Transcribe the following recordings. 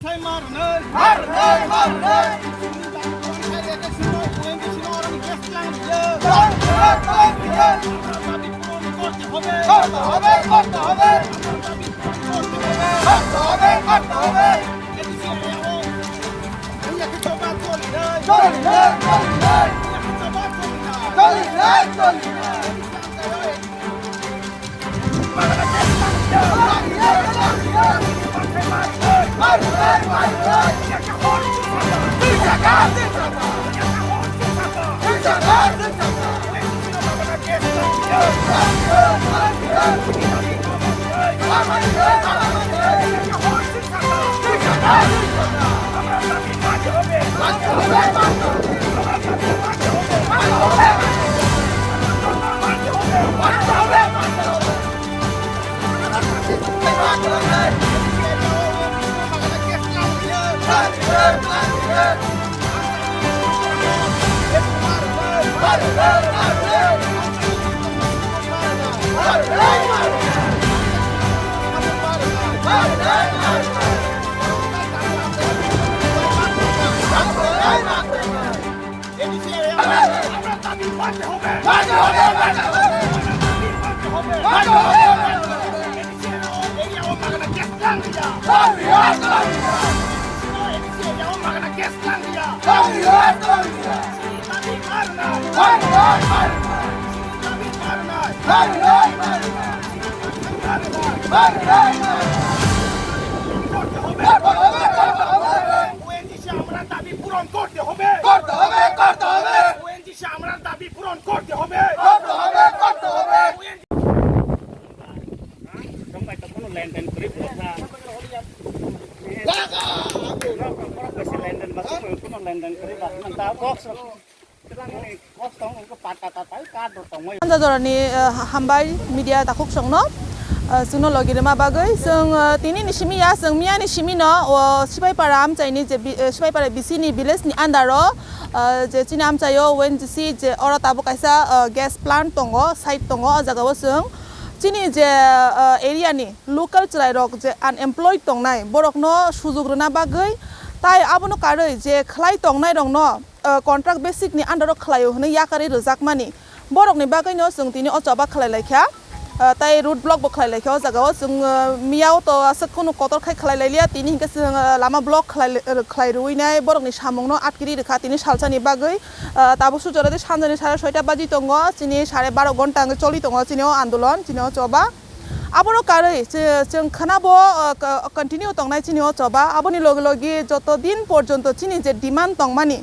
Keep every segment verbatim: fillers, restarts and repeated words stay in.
Marnai! Marnai! Marnai! করতে হবে, করতে হবে। করতে হবে, করতে হবে। চলি নাই, চলি নাই। চলি নাই, চলি নাই। ওএনজিসি আমরা দাবি পূরণ করতে হবে। করতে হবে, করতে হবে। ওএনজিসি আমরা দাবি পূরণ করতে হবে। করতে হবে, করতে হবে। ONGC Tongbai tongmano line line kwrwi borok ha. Borok kaisa line line ba tongmai, tongmano line line kwrwi ba. Nang ta box rok. Box tong, patta ta tai, card rok tongmai. Anja jorani, eh, hambai media takhuk songno, eh, chwngno logi rwma bagwi. Chwng, eh, tini ni simi ya, chwng miya ni simi no, o Sipaipara amchaini je bi-, eh, Sipaipara B C ni village ni under o, eh, je chini amchaio O N G C je oro tabuk kaisa, eh, gas plant tongo, site tongo, o jaga o chwng chini je, eh, area ni local chwrai rok je unemployed tongnai, borok no sujug rwna bagwi, tai abono karwi je khlai tongnai rok no, eh, contract basic ni under o khlaio hwnwi yakarwi rwjakmani. Borok ni bagwi no chwng tini o choba khlai lai kha. Ah, tai road block bo khlai lai kha o jaga o. Chwng, ah, miya o to aswk kunu kotor khai khlai lai liya, tini hinkhe chwng, ah, lama block khlai, ah, khlai rwui nai, borok ni samung no atkiri rwkha tini salsa ni bagwi. Ah, tabuk sujora de sanjani sare soita baji tongo, chini sare baro gonta wngwi choli tongo chini o andolon, chini o choba. Abono karwi chw-, chwng khwnabo, ah, co-, continue tongnai chini o choba. Aboni logi logi joto din porjonto chini je demand tongmani,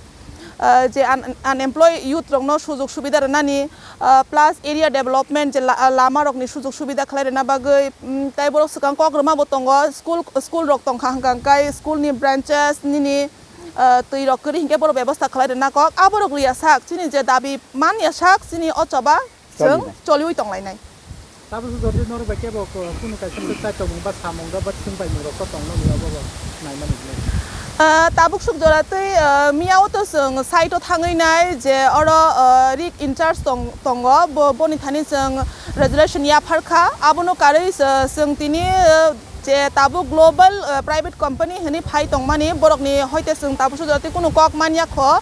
ah, je un-, unemployed youth rokno sujug subida rwnani, ah, plus area development je la-, ah, lama rokni sujug subida khlai rwna bagwi, mm, tai borok swkang kok rwma bo tongo, school, school rok tongkha hwnkha hwnkhe school ni branches nini, ah, twi rok kwrwi hinkhe borok bebosta khlai rwna kok, aborok rwya sak chini je dabi man ya sak chini o choba chwng choliwi tonglainai. Tabuk jodi norok bai kebo ko-, kunu kaisa se chai tongmung ba samung rok ba thwng paimung rok ko tongno ni abo bo naimani hinwi. Ah, tabuk suk jora twi, ah, miya o to chwng site o thangwi nai je oro, ah, rig in charge tong-, tongo, bo, boni thani chwng resolution yaphar kha, abono karwi chw-, chwng tini, ah, je tabuk global, ah, private company hinwi phai tongmani borokni hoite chwng tabuk suk jora twi kunu kok man ya kho.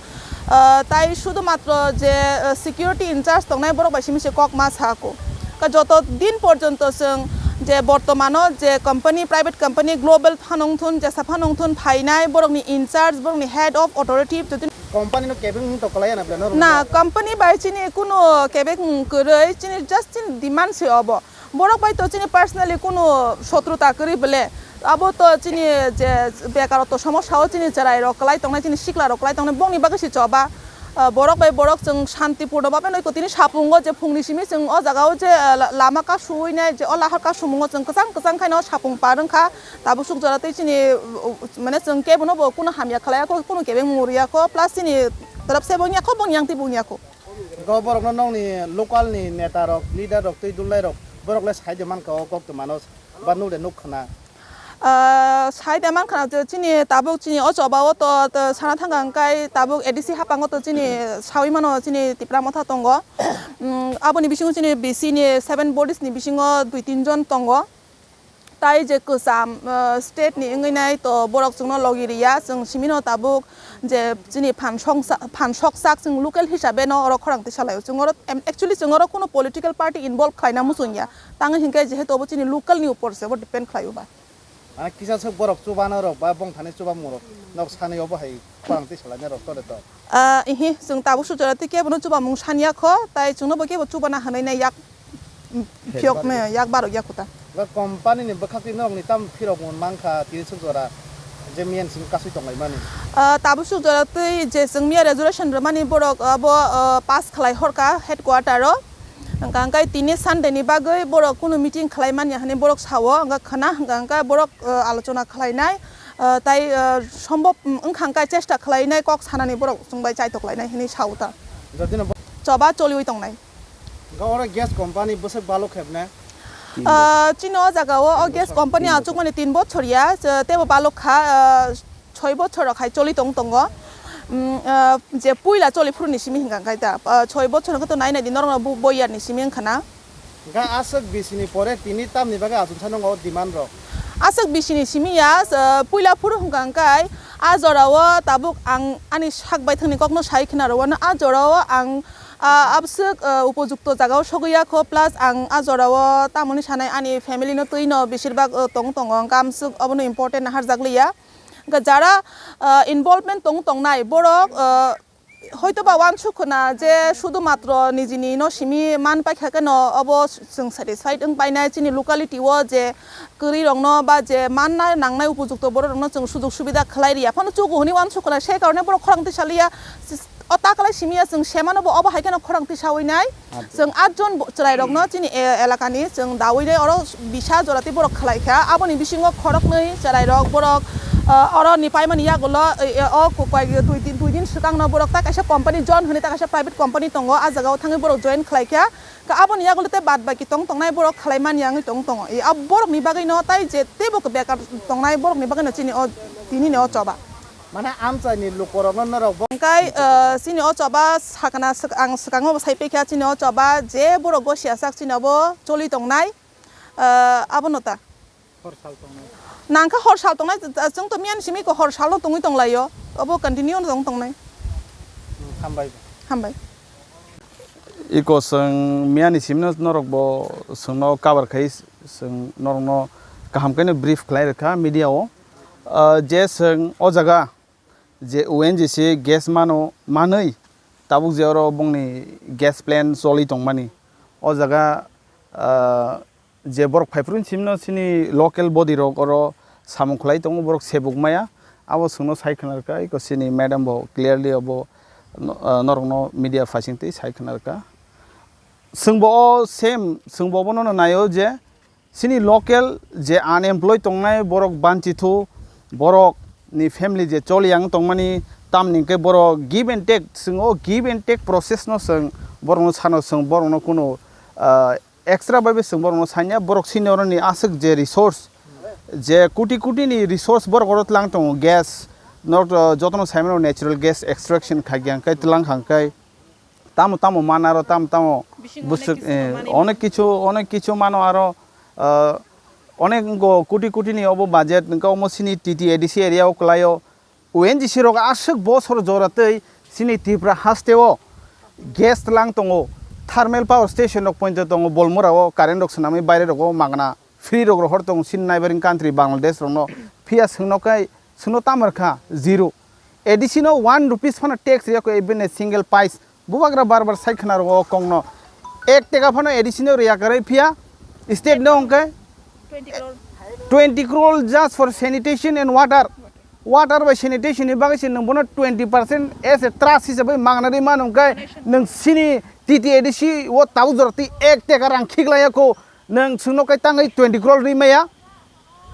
Ah, tai sudhumatro je, ah, security in charge tongnai borok bai simi se kok ma sa ko. Ka joto din porjonto chwng je bortomano je company, private company, global phano wngthun, jesa phano wngthun, phainai borokni in charge, borokni head of authority, jodi Company no kebeng wng to kwlaiya na bwle norok? Na, company bai chini kunu kebeng kwrwi, chini just chini demand se obo. Borok bai to chini personally kunu sotruta kwrwi bwle. Abo to chini je bekarotto somosya o chini chwrai rok kwlai tongnai, chini sikla rok kwlai tongnai, bongni bagwi se choba. Ah, borok bai borok chwng shanti purno bhabe noi ko tini sapungo je phungni simi chwng o jaga o je, ah, la-, lama ka suwi nai je o lahar ka sumungo chwng kwchang kwchang khaino sapung par wngkha. Tabuk suk jora tei chini, uh, mane chwng kebono bo kunu hamya khlai ya kho, kunu kebeng mung rw ya kho, plus chini torop se bo wng ya kho, bongni yang twi bo wng ya kho. Go borokno nokni local ni neta rok, leader rok tei dulnai rok borok le sai de mankha o kok twi mano ba nuk de nuk khna. Ah, sai de mankha na je chini tabuk chini o choba o to, to sana thang ang kai tabuk A D C hapang o to chini sawi mano chini Tipra Motha tongo. Mm, aboni bisingo chini B C ni seven bodies ni bisingo dui tin jon tongo. Tai je kwcham, ah, state ni wngwi nai to borok chwngno logi riya, chwng simino tabuk je chini phan songsa-, phan soksak chwng local hisabe no oro khorang twi salaio. Chwng oro, em, actually chwng oro kuno political party involve khlaina muchung ya. Tangwi hinkhe jehetu obo chini local ni upor se bo depend khlaio ba. Mane kisa swk borok chubana rok ba bongthani chubamung rok nok sanai obo hai khorang twi salaina rok tore to. Ah, ihi, chwng tabuk sujora twi kebono chubamung sanya kho, tai chwngno bo kebo chubana hwnwi nai yak, mm, phiyok, yak barok ya kho ta. Ba company ni bwkhak twi norok ni tam phirok mun mankha tini sujora je miyan simi kasui tonglaimani. Ah, tabuk sujora twi je chwng miya resolution rwmani borok abo, ah, pass khlai horka headquarter o. Hwnkha hwnkhe tini Sunday ni bagwi borok kunu meeting khlai manya hwnwi borok sao, hwnkha khwna hwnkha hwnkhe borok, ah, alochona khlainai, ah, tai, ah, sombhob, mm, wngkha hwnkhe chesta khlainai kok sanani borok chwng bai chaitok lainai hwnwi sao ta. Jodi no bo- Choba choliwi tongnai. Hwnkha oro gas company bwswk balok khebne? Ah, chini o jaga o, o gas company achukmani tin bochor ya, tebo balok kha, ah, soi bochor rok hai choli tong tongo. Mm, ah, je puila choli phuru ni simi hingka khe ta, ah, soi bochor hwnkhe to nai nai di norok no bo-, boyar ni simi wngkha na. Hingke aswk bisini pore tini tamni bagwi achomsa nwngo demand rok? Aswk bisini simi ya, ah, puila phuru hingka khe a jora o tabuk ang ani sak baithang ni kok no sai khna rw ano a jora o ang, ah, abswk, ah, upojukto jaga o sogwi ya kho, plus ang a jora o tamoni sanai ani family no twi no besir bak, ah, tong tongo, hingke amswk obono important naharjak liya. Hingke jara, ah, involvement tong tongnai borok, ah, hoito ba uansuk khna je sudu matro nijini no simi man paikha khe no obo chwng satisfied wng painai chini locality o je kwrwi rok no ba je manna nangnai upojukto borok rok no chwng sujok subida khlai riya phano chugo hwnwi uansuk khna se karone borok khorang twi saliya. O takalai simi ya chwng semano bo obo hai kheno khorang twi sawi nai. Chwng atjon bo-, chwrairokno chini e-, elakani chwng dawi nai oro bisa jora tei borok khlai kha. Aboni bisingo khoroknwi chwrairok borok, ah, oro ni paimani yagulo, e, e, o ko-, koi-, dui din, dui din swkangno borok ta kaisa company John hwnwi ta kaisa private company tongo. Ah jagao thangwi borok join khlai kha. Ka aboni yagulo tei bad baki tong tongnai borok khlai manya wngwi tong tongo. E, ah, borokni bagwino tai je teibo bekar tongnai borokni bagwino chini o, tinini o choba. Mane amchaini lukorokno norok bo- Hingkai, ah, chini o choba sakna swk-, ang swkango bo sai paikha, chini o choba je borok gosiya sak chini obo choli tongnai, ah, abono ta. Hor sal tongnai. Nangkha hor sal tongnai, chwng to miyani simi ko hor salo tongwi tonglaio, obo continue no tong tongnai. Hmm, hambai. Hambai. Iko chwng miyani simino norok bo chwngno cover khai chwng norokno kaham khe no brief khlai rwkha media o. Ah, je chwng o jaga je O N G C gas mano manwi tabuk je oro bongni gas plant choli tongmani o jaga, ah, je borok phaiphuru simno chini local body rok oro samung khlai tongo borok sebuk maya abo chwngno sai khna rwkha iko chini madam bo clearly abo no-, ah, norokno media phaising twi sai khna rwkha. Chwngbo o same chwngbo obono naio je chini local je unemployed tongnai borok banchithu, borok ni family je choli yang tongmani tamni hwnkhe borok give and take, chwng o give and take process no chwng borok no sano chwng borok no kunu, ah, extra bai bai chwng borok no sanya, borok sini oro ni aswk je resource je koti koti ni resource borok oro tlang tongo, gas no, ah, jotono saimano natural gas extraction khaikha hwnkhe tlang kha hwnkhe. Tamo tamo mana aro tamo tamo bisingo onek bwswk, kisu eh, tongmani onek kisu, onek kisu mano aro, ah, onek wngkho koti koti ni obo budget wngkha omo chini T T A D C area o kwlai o. O N G C rok aswk bosor jora tei chini Tripura haste o gas tlang tongo, thermal power station rok poito tongo, Bolmura o current rok swnamwi baire rogo magna. Free rok rohor tongo chini neighboring country Bangladesh rokno. Phiya chwngno khe chwngno tamo rwkha? Zero. A D C no one rupees phano tax riya kho even a single pice. Bubagra bar bar sai khna rwo o kokno. Ek teka phano A D C no riya kwrwi phiya state no hwnkhe twenty crore. Twenty crore just for sanitation and water. Water bai sanitation ni bagwi se nwng bono twenty percent as a trust hisabai magna rwi mano hwnkhe nwng chini T T A D C o tabuk jora twi ek teka rang khiklaiya kho. Nwng chwngno kai tangwi twenty crore rwi maya?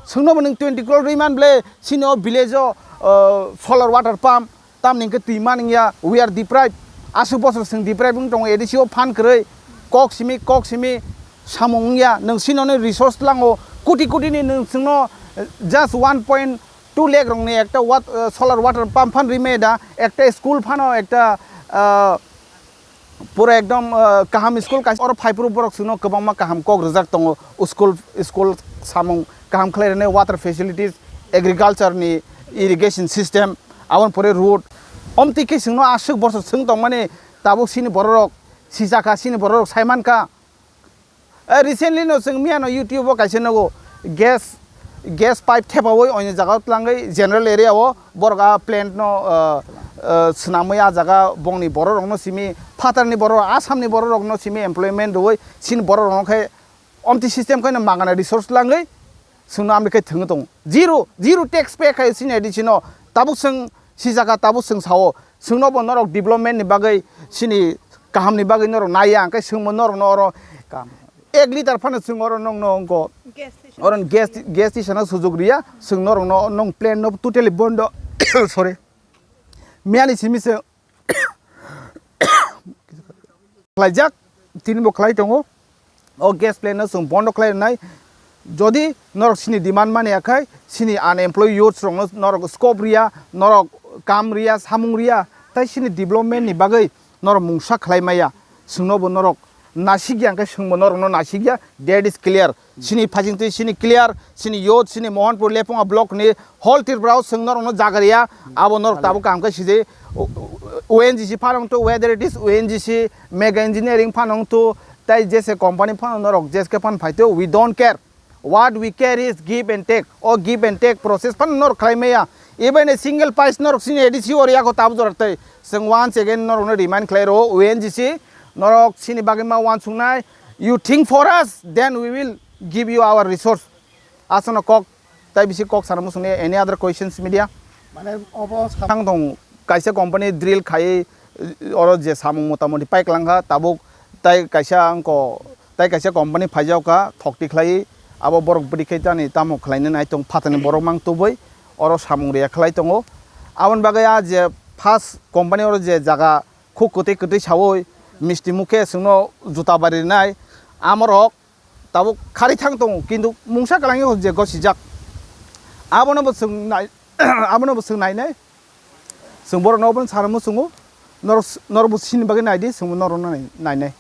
Chwngno bo nwng twenty crore rwi man ble, chini o village o, uh, solar water pump, tamni hwnkhe twi man wngya, we are deprived. Aswk bosor chwng deprived wng tongo, A D C o phan kwrwi, kok simi, kok simi samung wngya. Nwng chini ono resource tlango, koti koti ni nwng chwngno, uh, just one point two lakh rokni ekta wat-, uh, solar water pump phan rwi maya da, ekta school phano ekta, uh, Pura ekdom, ah, kaham school kaisa oro phaiphuru borok chwngno kwbangma kaham kok rwjak tongo, school, school samung kaham khlai rwnai, water facilities, agriculture ni irrigation system, aboni pore road. Omtwi khe chwngno aswk borsor chwng tongmani, tabuk chini bororok sijak kha, chini bororok sai man kha. Eh, recently no chwng miyano YouTube o kaisa nugo, gas, gas pipe thepaui oini jaga o tlangwi general area o borok a plant no, eh, eh, swnamwi a jaga bongni bororokno simi, phatarni bororok, Assamni bororokno simi employment rwui chini bororokno khe omtwi system khe no magana resource langwi chwngno amni khe thwngwi tongo. Zero, zero tax pay khai chini A D C no. Tabuk chwng si jaga, tabuk chwng sao, chwngno bo norok development ni bagwi, chini kaham ni bagwi norok naiya, hwnkhe chwngbo norokno oro Kam. Ek litre phano chwng oro nokno wngkho. Gas station. Oro gas, gas station o sujuk riya, chwng norokno nong plant no totally bondo, sorry, miyani simi se khlaijak, tini bo khlai tongo. O gas plant no chwng bondo khlai rwnai. Jodi norok chini demand mani ya khai, chini unemployed youths rokno norok scope riya, norok kam riya, samung riya, tai chini development ni bagwi norok mungsa khlai maya, chwngno bo norok nasikya, hwnkhe chwngbo norokno nasikya, that is clear. Chini phasing twi chini clear, chini youth, chini Mohanpur Lephunga block ni whole Tripura o chwng norokno jaga riya, abo norok tabuk kaham khe sijai. O N G C phano wngthu, whether it is O N G C, Mega Engineering phano wngthu, tai J S A company phano norok J S K phano phaithu, we don't care. What we care is give and take. O give and take process phano norok khlai maya. Even a single piece norok chini A D C oro yako tabuk jora tei. Chwng once again norokno remind khlai rwo, O N G C, norok chini bagwi ma uansuknai. You think for us, then we will give you our resource. Aswkno kok, tai bisi kok sana muchungni, any other questions, media? Mane obo sa- Thang tong, kaisa company drill khai, oro je samung motamoti paiklang kha, tabuk tai kaisa angko, tai kaisa company phaijak kha, thokti khlai, abo borok bwrwi khai tani tamo khlaina nai tong, phatani borok mang tubui, oro samung riya khlai tongo. Aboni bagwi a je first company oro je jaga khuk kwtwi kwtwi saui, misti mukhe chwngno juta bari rinai, amorok tabuk khari thang tongo, kintu mungsa kwlangwi je gosijak. Abono bo chwng nai, abono bo chwng nainai. Chwng borokno obono sana muchungo, norok, norok bo chini bagwi naidi, chwngbo norokno nai-, nainai.